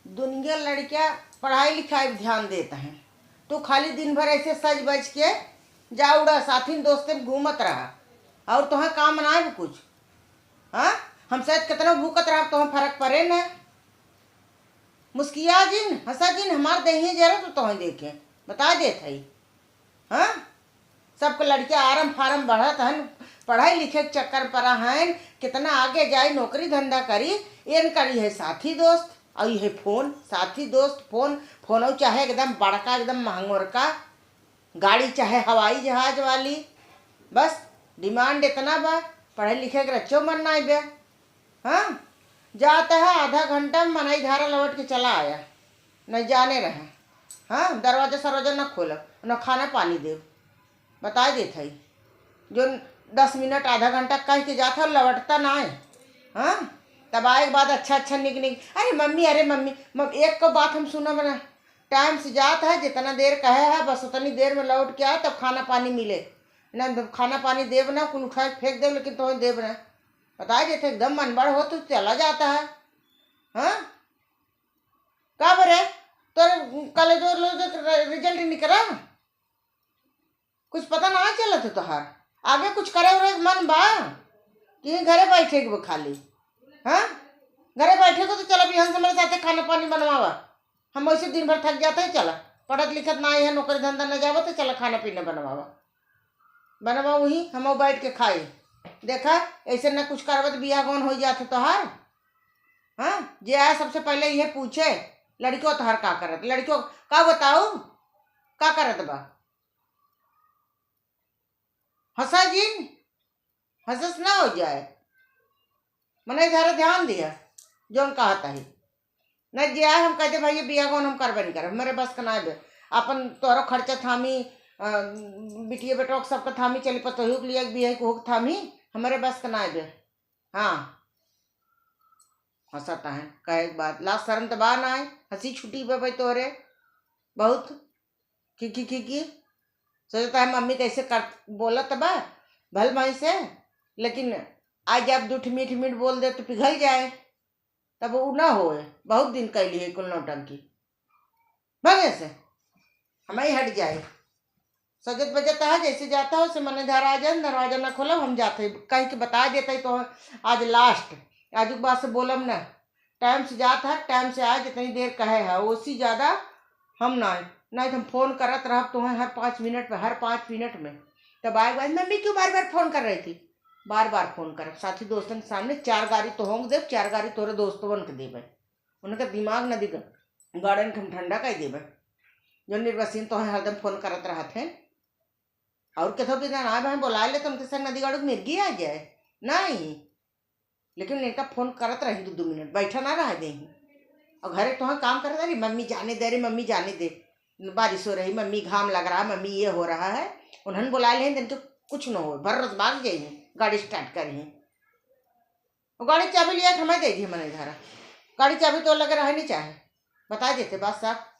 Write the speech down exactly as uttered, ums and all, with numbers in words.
दुनिया लड़किया पढ़ाई लिखाई पे ध्यान देत हैं, तू खाली दिन भर ऐसे सज बज के जा उड़ा, साथी दोस्ते में घूमत रहा, और तोहे काम ना है कुछ। हाँ, हम शायद कितना भूकत रहा, तोहे फर्क पड़े ना। मुस्किया जिन, हंसा जिन, हमार देहिए जरा तो तोहे देखे, बता देत हई। हाँ, सबके लड़के आरम फारम बढ़त हन, पढ़ाई लिखे के चक्कर परा हन, कितना आगे जाई, नौकरी धंधा करी, एन करी है साथी दोस्त, और ये फोन, साथी दोस्त, फोन, फोन चाहे एकदम बड़का, एकदम महंगोरका, गाड़ी चाहे हवाई जहाज वाली, बस डिमांड इतना बा, पढ़े लिखे के रच्चो मन नाई बे। हाँ, जाता है आधा घंटा में मनई धारा लौट के चला आया, नहीं जाने रहे। हाँ, दरवाजा सरवाजा न खोलब, न खाना पानी देब, बताए देत हई। जो दस मिनट आधा घंटा कह के जात है, लौटता ना है। हाँ, तब आए के बाद अच्छा अच्छा निक निक, "अरे मम्मी, अरे मम्मी, मम-," एक को बात हम सुनब ना, टाइम से जात है, जितना देर कहे है बस उतनी देर में लौट के आए, तब खाना पानी मिले। ना तो खाना पानी देब ना, कुल उठा के फेंक देब, लेकिन तोहे देब ना। बताए देत है, एकदम मन बड़ हो तो चला जाता है। हाँ, का बरे, तोरे कॉलेज रिजल्ट निकला? कुछ पता ना चलत है तोहार। आगे कुछ करे उरे के मन बा कि घरे बैठे के बा खाली? हाँ, घरे बैठे को तो चला, बिहान से हमारे साथे खाना पानी बनवावा। हम वैसे दिन भर थक जाते हैं, चला, पढ़त लिखत ना है, नौकरी धंधा न जावा, तो चला खाना पीना बनवावा, बनवा वही हम बैठ के खाई। देखा, ऐसे ना कुछ करबत, बियाह गौन हो जात है तोहार। हाँ, जे आए सबसे पहले ये पूछे, "लड़कियों तोहार का करत, लड़कियों का बताऊ, का करत बा?" हंसा जिन, हंसस ना हो जाए, मने इधर ध्यान दिया, जौन कहत है। न जे आए हम कहते, "भाई, ये बिया कौन हम करबे नहीं करब, हमरे बस का ना बे।" अपन तोरो खर्चा थामी, अ, बिटिया बेटवा के सबका थामी, चली पतोहियो के लिए बिया को थामी, हमरे बस का ना बे। हाँ, हंसत है, कहे के बाद लाज शर्म तो बा ना है, हंसी छुट्टी बे भाई तोरे बहुत। खिखी खिखी सोचता है, मम्मी कैसे कर, बोलत बा भल भाई से, लेकिन आज जब दू ठे मीठ मीठ बोल दे तो पिघल जाए, तब उ ना होए। बहुत दिन कैली है कुल नौटंकी, भगे से हम ही हट जाए। सजत बजत है, जैसे जाता हो से मने धरा आ जाए, दरवाजा ना खोलब, हम जाते हैं, कह के बता देते हैं तो आज लास्ट, आज के बाद से बोलब ना। टाइम से जात है, टाइम से आए, जितनी देर कहे है, उससे ज्यादा हम ना आए। नहीं तो हम फोन करत रहब तोहें हर पाँच मिनट में, हर पाँच मिनट में। तब आए के बाद, "मम्मी क्यों बार बार फोन कर रही थी?" बार बार फोन करब, साथी दोस्तन के सामने चार गारी तो होंगे देब, चार गारी तोरे दोस्तवन के देबे। उनका दिमाग नदी ग-, गाड़न के हम ठंडा कर देबे। जो निर्वासिन तोहें हरदम फोन करत रहत हैं, और केथो भी ना आए भाई, बोला ले तो उनके संग नदी गाड़ू मिर्गी आ जाए। नहीं, लेकिन इनका फोन करत रही दो, दो मिनट, बैठा ना रह देही। और घरे तोहर काम करत रही, "मम्मी जाने दे रे, मम्मी जाने दे, बारिश हो रही, मम्मी घाम लग रहा, मम्मी ये हो रहा है।" उन्हन बोला ले, दिन के कुछ न हो, भर रोज भाग जाइए, गाड़ी स्टार्ट करिए। वो गाड़ी चाबी लिया के हमें दे दी, मने धरा, गाड़ी चाबी तो लगे रहे नहीं चाहे, बता देते बात साफ।